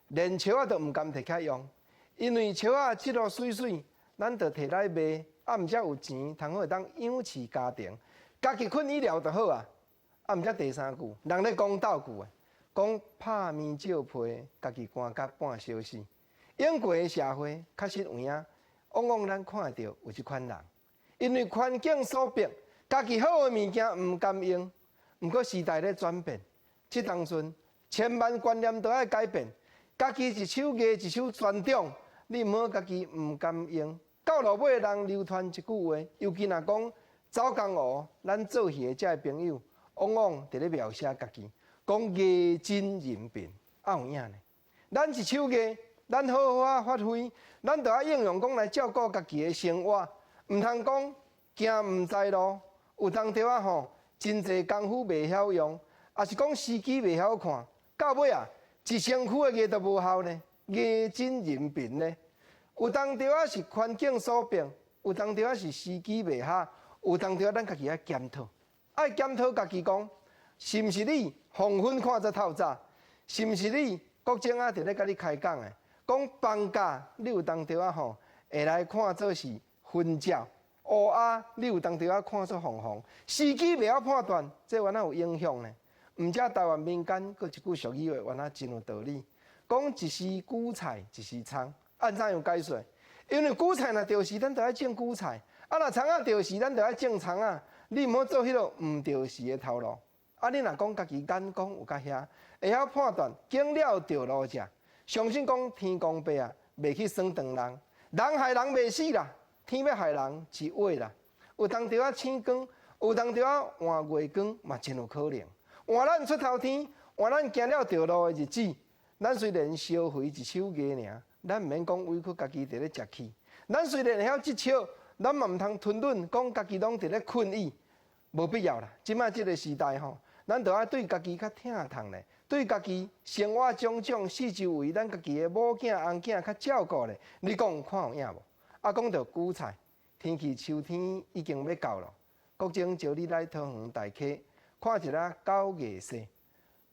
連笑仔都毋甘提起用，因為笑仔這落媠媠，咱就提來賣，啊，毋才有錢，通好會當養飼家庭，家己睏椅了就好啊。啊，毋才第三句，人咧講鬥句的，講拍麵借被，家己寒甲半小死。永過的社會確實有影，往往咱看著有這款人，因為環境所迫，家己好的物件毋甘用。毋過時代咧轉變，這當陣千萬觀念都愛改變。家己一手藝一手傳統，你毋好家己毋甘用。到落尾人流傳一句話，尤其若講走江湖，咱做戲的這个朋友，往往佇咧描寫家己，講藝精人貧，啊有影呢？咱一手藝，咱好好啊發揮，咱著愛應用講來照顧家己的生活，毋通講驚毋知路，有當著啊吼。真濟功夫袂曉用，抑是講時機袂曉看，到尾啊，一身軀的藝都無效呢，藝盡人貧呢。有當著啊是環境所逼，有當著啊是時機袂合，有當著啊咱家己愛檢討，愛檢討家己講，是毋是你黃昏看這透早？是毋是你國政啊佇咧共你開講的？講放假你有當著啊吼，會來看做是雲鳥、烏鴉，你有當時仔看出鳳凰，時機袂曉判斷，這原來有影響呢。毋只台灣民間閣一句俗語話，原來真有道理，講一時韭菜一時蔥，按怎樣解說？因為韭菜若著時，咱就愛種韭菜；啊，若蔥仔著時，咱就愛種蔥仔。你毋好做彼個毋著時的頭路。啊，你若講家己眼光有較遐，會曉判斷，揀了著路食。相信講天公伯啊，袂去耍唐人，人害人袂死啦，天欲害人一畫啦。有當時仔星光，有當時仔換月光，嘛真有可能。換咱出頭天，換咱行了著路的日子，咱雖然燒肥一手藝爾，咱毋免講委屈家己佇咧食氣。咱雖然會曉這笑，咱嘛毋通吞忍講家己攏佇咧困意，無必要啦。這擺這個時代吼，咱著愛對家己較疼痛咧，對家己生活種種四周圍，咱家己的某囝翁囝較照顧咧。你講看有影無？啊，講著韭菜，天氣秋天已經欲到咯。國政招你來桃園大溪看一下九月雪，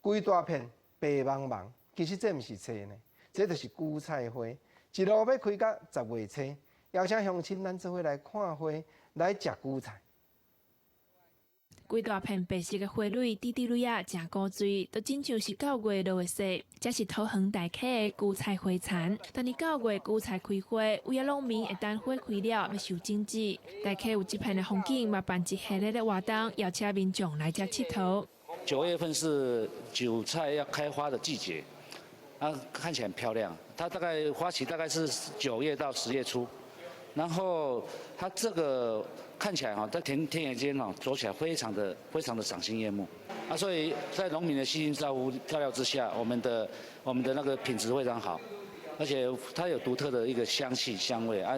規大片白茫茫，其實這毋是雪呢，這就是韭菜花，一路欲開到十月初，邀請鄉親咱做伙來看花，來食韭菜。規大片白色的花蕊，滴滴蕊仔，誠古錐，都親像是九月落的雪。這是桃園大溪的韭菜花田。當年九月韭菜開花，有的農民會等花開了欲收種子。大溪有這片的風景，嘛辦一系列的活動，邀請民眾來遮𨑨迌。 9月份是韭菜要開花的季節，啊，看起來很漂亮。它大概花期大概是9月到10月初，然後它這個看起來哈，在田野間哦，走起來非常的非常的賞心悅目。啊，所以在農民的悉心照顧照料之下，我們的那個品質非常好，而且它有獨特的一個香氣香味啊，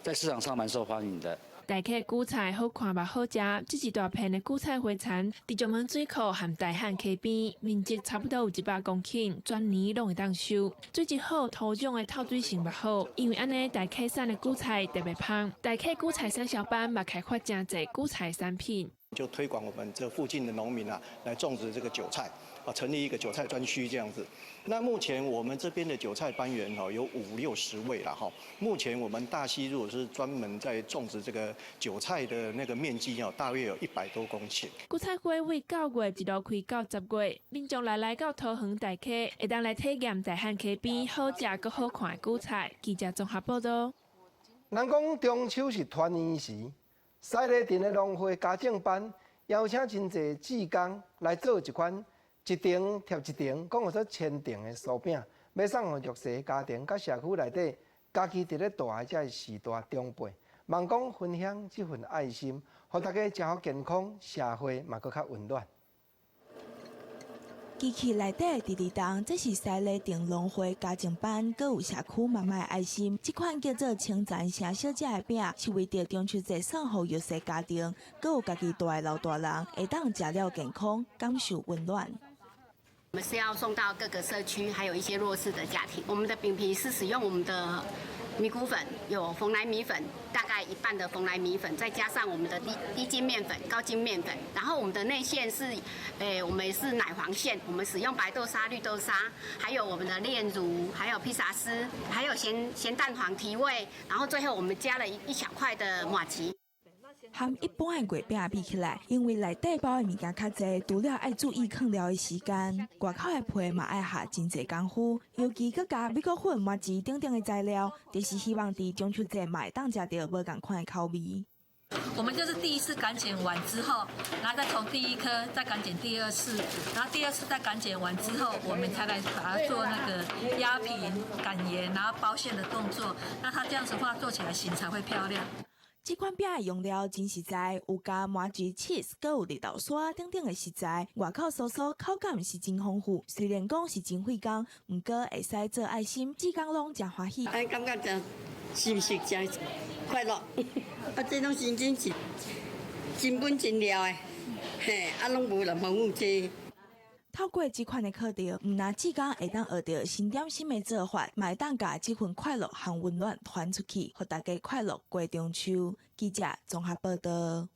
在市場上蠻受歡迎的。大溪韭菜好看嘛好食，這一大片的韭菜花田，佇石門水庫和大漢溪邊，面積差不多有100公頃，全年攏會當收。水質好，土壤的透水性嘛好，因為按呢大溪產的韭菜特別芳。大溪韭菜產銷班嘛開發誠濟韭菜產品，就推廣我們這附近的農民啊，來種植這個韭菜，啊，成立一個韭菜專區這樣子。那目前我們這邊的韭菜班員哈有五六十位了哈。目前我們大溪如果是專門在種植這個韭菜的那個面積哦，大約有100多公頃。韭菜花為九月一路開到十月，民眾來到桃園大溪，會當來體驗大漢溪邊好食閣好看的韭菜。記者綜合報道。人講中秋是團圓時，西螺鎮的農會家政班邀請真濟志工來做一款一層貼一層，講號做千層的酥餅，欲送予弱勢家庭佮社區內底家己佇咧蹛的這序大長輩，望講分享這份愛心，予大家食予健康，社會嘛閣較溫暖。機器內底的弟弟當，這是西螺鎮農會家政班，閣有社區媽媽的愛心。這款叫做清層城小姐的餅，是為著中秋節送予弱勢家庭，閣有家己蹛的老大人，會當食了健康，感受溫暖。我們是要送到各個社區，還有一些弱勢的家庭。我們的餅皮是使用我們的米谷粉，有蓬萊米粉，大概一半的蓬萊米粉，再加上我們的低筋麵粉、高筋麵粉。然後我們的內餡是，我們是奶黃餡，我們使用白豆沙、綠豆沙，還有我們的煉乳，還有披薩絲，還有鹹蛋黃提味。然後最後我們加了一小塊的麻糬。和一般的月餅比起來，因為內底包的物件較濟，除了愛注意囥料的時間，外口的皮嘛愛下真濟功夫。尤其閣加米穀粉、麻糬等等的材料，就是希望佇中秋節嘛會當食著無仝款的口味。我們就是第一次擀剪完之後，然後再從第一顆再擀剪第二次，然後第二次再擀剪完之後，我們才來把它做那個壓平、擀圓，然後包餡的動作。那它這樣子的話，做起來形才會漂亮。這款餅的用料真實在，有加麻糬、cheese，閣有綠豆沙等等的食材，外口酥酥，口感是真豐富。雖然講是真費工，毋過會使做愛心，志工攏誠歡喜。哎，感覺誠心情誠快樂，啊，這攏真正是真本真料的，嘿，啊，攏無人幫阮這。透過這款的課程，毋但志工會當學著新點心的做法，嘛會當共這份快樂和溫暖傳出去，予大家快樂過中秋。記者綜合報道。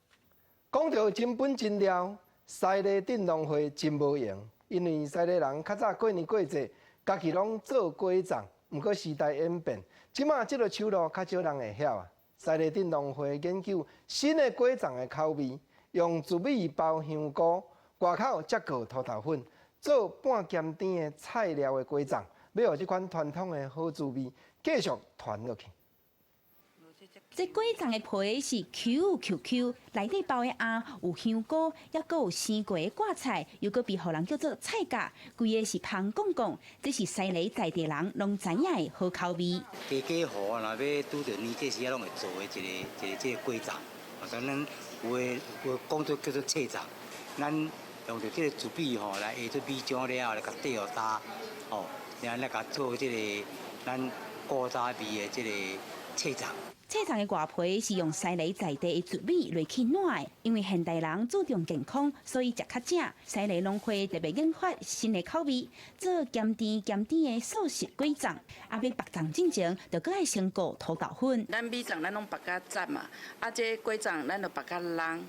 講著真本真料，西螺鎮農會真無閒，因為西螺人較早過年過節，家己攏做果粽，毋過時代演變，這馬這个手路較少人會曉啊。西螺鎮農會研究新的果粽的口味，用糯米包香菇，外口才裹土豆粉，做半鹹甜的菜料的果粽，欲予這款傳統的好滋味繼續傳落去。這果粽的皮是 Q Q Q，內底包的餡有香菇，抑閣有生過的掛菜，又閣被予人叫做菜甲，規个是芳絳絳。這是西螺在地人攏知影的好口味。家家戶啊，若欲拄著年節時啊，攏會做的一个一个這个果粽，啊，像咱有的有講做叫做脆粽，咱用著這个糯米吼來下做米漿了後，來共底予焦，吼，然後來共做這个咱古早味的這个脆粽。脆粽的外皮是用西螺在地的糯米來去攆的，因為現代人注重健康，所以食較正。西螺農會特別研發新的口味，做鹹甜鹹甜的素食果粽。啊，欲縛粽進前，就閣愛先裹土豆粉。咱米粽咱攏縛較紮嘛，啊，這果粽咱就縛較櫳，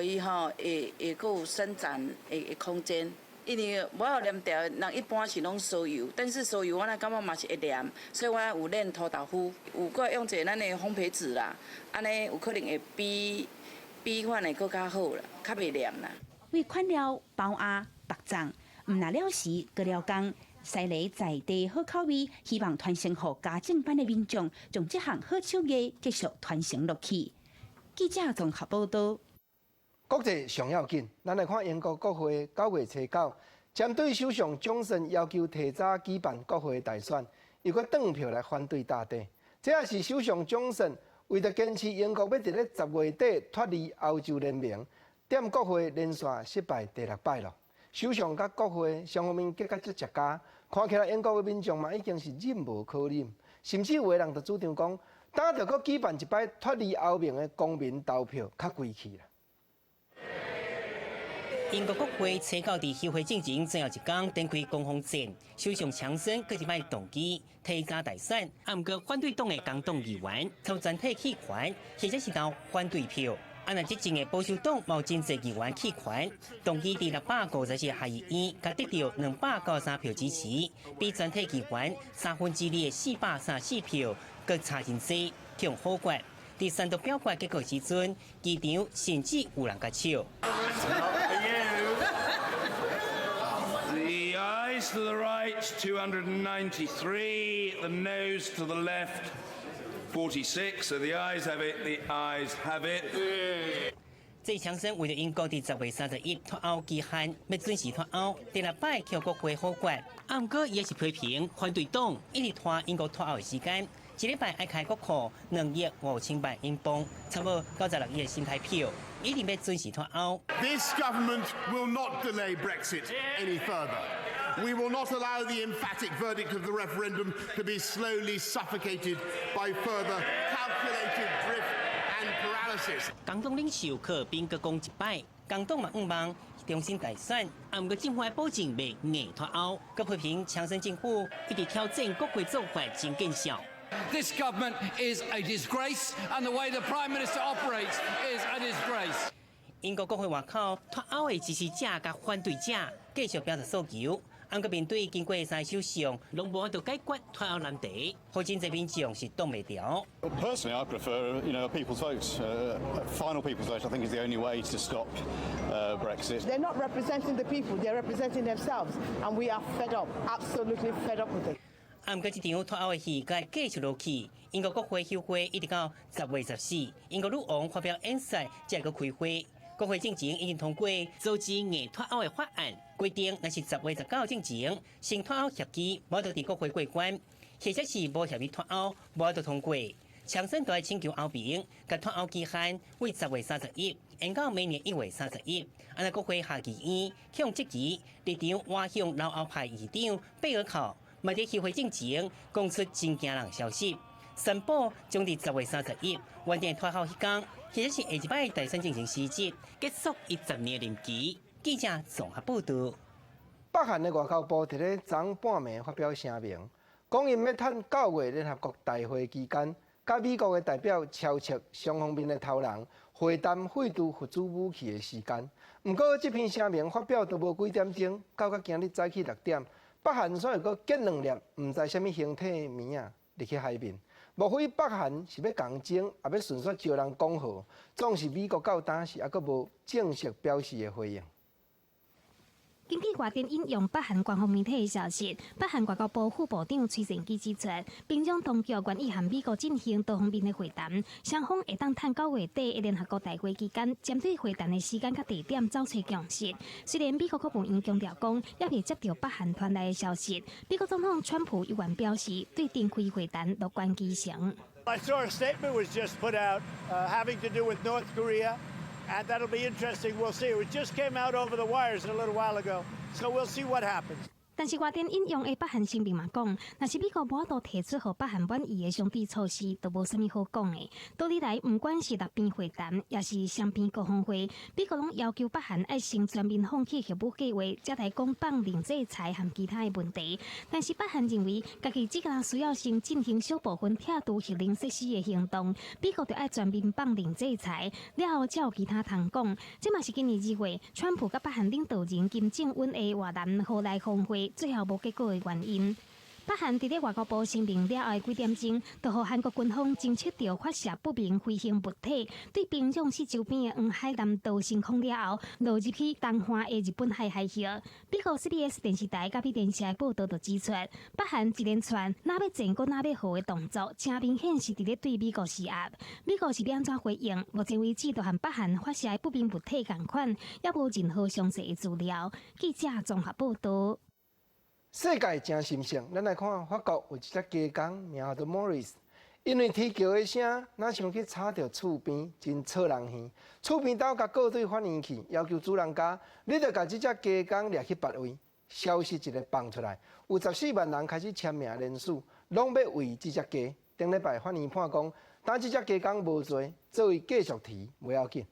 予伊吼會會閣有伸展的空間。因為無法黏牢，人一般是攏酥油，但是酥油我若感覺嘛是會黏，所以我有煉土豆腐，有閣用一个咱的烘焙紙啦，按呢有可能會比比款的閣較好啦，較袂黏啦。為款料包餡縛粽，毋若了時閣了工，西螺在地好口味，希望傳承予家政班的民眾，將這項好手藝繼續傳承落去。記者綜合報道。國際上要緊，咱來看英國國會9月初9，針對首相強森要求提早舉辦國會大選，又閣轉票來反對到底。這也是首相強森為著堅持英國欲佇咧10月底脫離歐洲聯盟，踮國會連續失敗第六擺囉。首相佮國會雙方面結甲這食家，看起來英國的民眾嘛已經是忍無可忍，甚至有的人就主張講，等著閣舉辦一擺脫離歐盟的公民投票較規氣啦。英國國會初九佇休會進前最後一工展開攻防戰，首相強森閣一擺動議提早大選，啊，毋過反對黨的工黨議員從全體棄權，或者是投反對票。啊，若執政的保守黨嘛有真濟議員棄權，動議佇654下議院，共得著293票支持，比全體議員二三的434票閣差真濟，予否決。佇宣讀表決結果時陣，機場甚至有人共笑。 The ayes to the right, 293. The noes to the left, 46. So the ayes have it, the ayes have it. 這強森為著英國佇10月31脫歐期限，欲準時脫歐，第六擺予國會否決。啊，毋過伊也是批評反對黨一直拖英國脫歐的時間，一禮拜愛開國庫2億5千萬英鎊，差不多96億新台票，一定欲準時脫歐。 This government will not delay Brexit any further. We will not allow the emphatic verdict of the referendum to be slowly suffocated by further calculated drift and paralysis. 工黨領袖柯爾賓閣講一擺，工黨嘛向望重新大選，啊，毋過政府愛保證袂硬脫歐，閣批評強森政府一直挑戰國會做法真見笑。 This government is a disgrace, and the way the Prime Minister operates is a disgrace. 英國國會外口脫歐的支持者佮反對者繼續表達訴求，毋過面對經過三首相，攏無法度解決脫歐難題，予真濟民眾是擋袂牢。 Personally, I prefer a people's vote. A final people's vote, I think, is the only way to stop Brexit. They're not representing the people, they're representing themselves. And we are fed up, absolutely fed up with it. 啊，毋過這場脫歐的戲，閣繼續落去。英國國會休會一直到10月14，英國女王發表演說，才會閣開會。國會進前已經通過阻止硬脫歐的法案，規定若是10月19進前新脫歐協議無法度佇國會過關，或者是無協議脫歐無法度通過。強森就愛請求歐盟，共脫歐期限為10月31，延到明年1月31。啊，若國會下議院向質疑立場倚向留歐派議長貝爾考，嘛佇休會進前講出真驚人消息，宣布將佇10月31完成脫歐彼工，或者是下一擺大選進行辭職，結束伊10年任期。記者綜合報導。北韓的外交部佇咧昨昏半暝發表聲明，講𪜶欲趁9月聯合國大會期間，佮美國的代表敲切雙方面的頭人會談廢除核子武器的時間。毋過這篇聲明發表都無幾點鐘，到甲今日早起6點，北韓煞又閣擊兩粒毋知啥物形體的物仔入去海面。莫非北韓是欲仝爭，抑欲順紲招人講和？總是美國到今時猶閣無正式表示的回應。根據外電引用北韓官方媒體的消息，北韓外交部副部長崔善姬指出，平壤當局願意和美國進行多方面的會談，雙方會當趁9月底的聯合國大會期間，針對會談的時間佮地點走出共識。雖然美國國務院強調講，猶未接著北韓傳來的消息，美國總統川普猶原表示對展開會談樂觀其成。 I saw a statement was just put out having to do with North Korea. And that'll be interesting. We'll see. It just came out over the wires a little while ago, so we'll see what happens. 但是外電引用的北韓聲明嘛講，若是美國無法度提出予北韓滿意的相對措施，就無啥物好講的。多年來，毋管是六邊會談，抑是雙邊高峰會，美國攏要求北韓愛先全面放棄核武計劃，才來講放任制裁和其他的問題。但是北韓認為，家己只敢需要先進行小部分拆除核能設施的行動，美國就愛全面放任制裁，了後才有其他通講。這嘛是今年2月，川普佮北韓領導人金正恩的越南河內峰會最後無結果的原因。北韓佇咧外交部聲明了後的幾點鐘，就予韓國軍方偵測著發射不明飛行物體，對平壤市周邊的黃海南島升空了後，落入去東岸的日本海海域。美國 CBS 電視台佮美聯社的報導就指出，北韓一連串若欲戰閣若欲和的動作，誠明顯是佇咧對美國施壓。美國是欲按怎回應？目前為止，就和北韓發射的不明物體仝款，猶無任何詳細的資料。記者綜合報導。世界誠神聖，咱來看法國有一隻雞公，名叫做 Maurice，因為啼叫的聲，若像去吵著厝邊，真吵人耳。厝邊兜共告對法院去，要求主人家，你著共這隻雞公掠去別位。消息一个放出來，有14萬人開始簽名聯署，攏欲為這隻雞。頂禮拜法院判講，當這隻雞公無罪，做伊繼續啼，無要緊。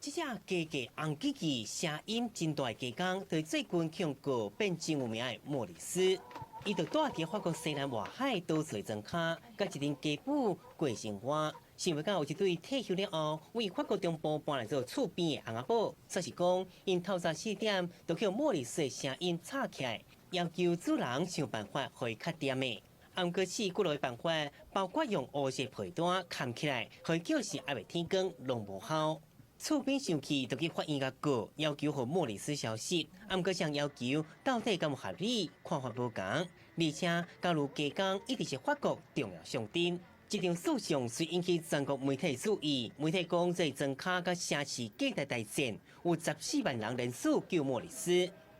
這隻雞雞紅吱吱，聲音真大的雞公，就是最近去告變真有名的莫里斯。伊就蹛佇法國西南外海島嶼莊跤，佮一陣雞母過生活。想袂到有一對退休了後，為法國中部搬來做厝邊的翁仔某，煞是講𪜶透早4點就予莫里斯的聲音吵起來，要求主人想辦法予伊較恬的。毋過試幾落辦法，包括用烏色被單崁起來，予伊叫時猶未天光，攏無效。厝邊生氣，就去法院共告，要求予莫里斯消失。毋過這項要求到底敢有合理？看法無仝。而且，假如雞公一直是法國重要象徵，這場訴訟雖引起全國媒體注意。媒體講，這莊跤佮城市隔代大戰，有14萬人聯署救莫里斯，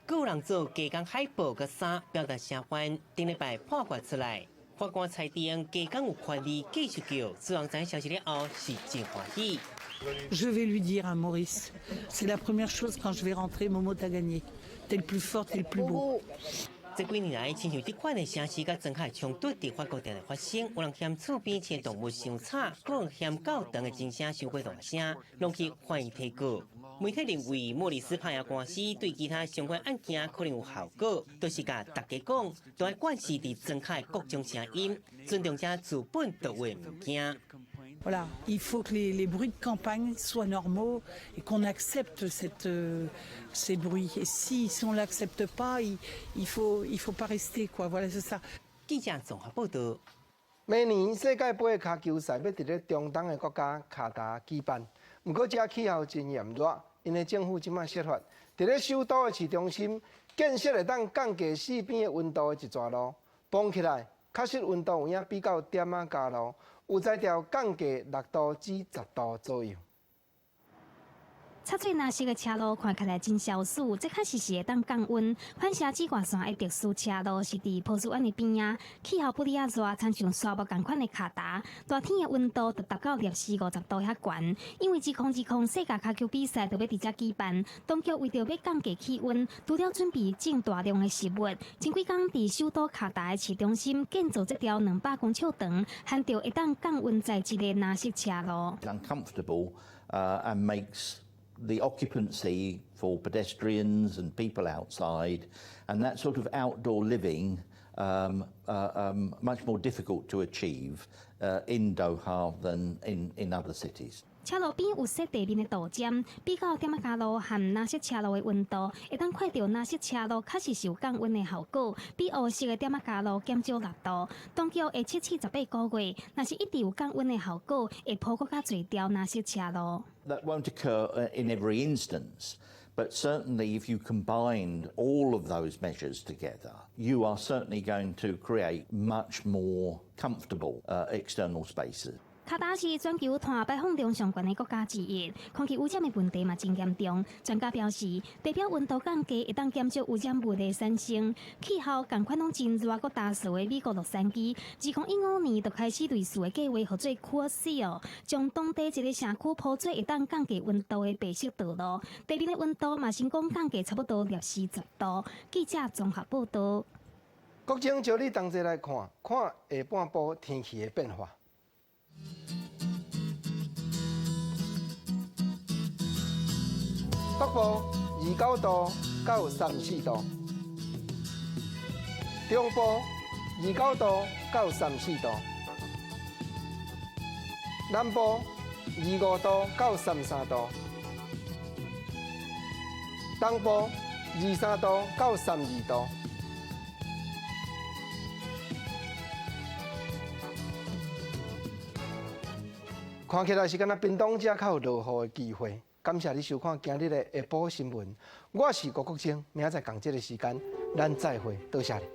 閣有人做雞公海報佮衫表達聲援。頂禮拜判決出來，法官裁定雞公有權利繼續叫。主人知消息了後是真歡喜。 Je vais lui dire à Maurice, c'est la première chose quand je vais rentrer, Momo, t'as gagné, t'es le plus fort, t'es le plus beau。這幾年來，親像這款的城市佮莊跤的衝突，佇法國定定發生。有人嫌厝邊飼動物傷吵，閣有人嫌教堂的鐘聲傷過大聲，攏去法院提告。媒體認為，莫里斯拍贏官司對其他相關案件可能有效果，就是共大家講，都愛慣勢佇莊跤的各種聲音，尊重這資本獨有的物件。 Voilà, il faut que les bruits de campagne soient normaux et qu'on accepte ces bruits. Et si on l'accepte pas, il faut pas rester, quoi. Voilà, c'est ça. 記者綜合報導。明年世界盃的跤球賽欲佇咧中東的國家卡達舉辦，毋過遮氣候真炎熱，𪜶的政府這馬設法，佇咧首都的市中心建設會當降低四邊的溫度的一逝路，磅起來確實溫度有影比較點仔加路，有才調降低6度至10度左右。插做藍色的車路看起來真消媠，這確實是會當降溫。反射紫外線的特殊車路是佇波斯灣的邊仔，氣候不哩仔熱，親像沙漠仝款的卡達，熱天的溫度就達到攝氏50度遐懸。因為2020世界跤球比賽就欲佇遮舉辦，當局為著欲降低氣溫，除了準備種大量的食物，前幾工佇首都卡達的市中心建造這條200公尺長、含著會當降溫材質的藍色車路。 Uncomfortable and makes the occupancy for pedestrians and people outside and that sort of outdoor living much more difficult to achieve in Doha than in other cities. 車路邊有設地面的道針，比較點仔加路和藍色車路的溫度，會當看著藍色車路確實是有降溫的效果，比烏色的點仔加路減少6度。當局會測試18個月，若是一直有降溫的效果，會鋪閣較濟條藍色車路。 That won't occur in every instance, but certainly if you combined all of those measures together, you are certainly going to create much more comfortable external spaces. 卡達是全球碳排放量上懸的國家之一，空氣污染的問題嘛真嚴重。專家表示，地表溫度降低會當減少污染物的產生。氣候仝款攏真熱閣焦燥的美國洛杉磯，2015年就開始類似的計劃，號做 Cool Seal，將當地一个城區鋪做會當降低溫度的白色道路，地面的溫度嘛成功降低差不多攝氏10度。記者綜合報導。國政招你同齊來看看下半晡天氣的變化。北部29度到34度，中部29度到34度，南部25度到33度，東部23度到32度。看起來是敢若屏東遮較有落雨的機會。感謝你收看今日的下晡新聞，我是郭國清，明仔載仝這个時間，咱再會，多謝你。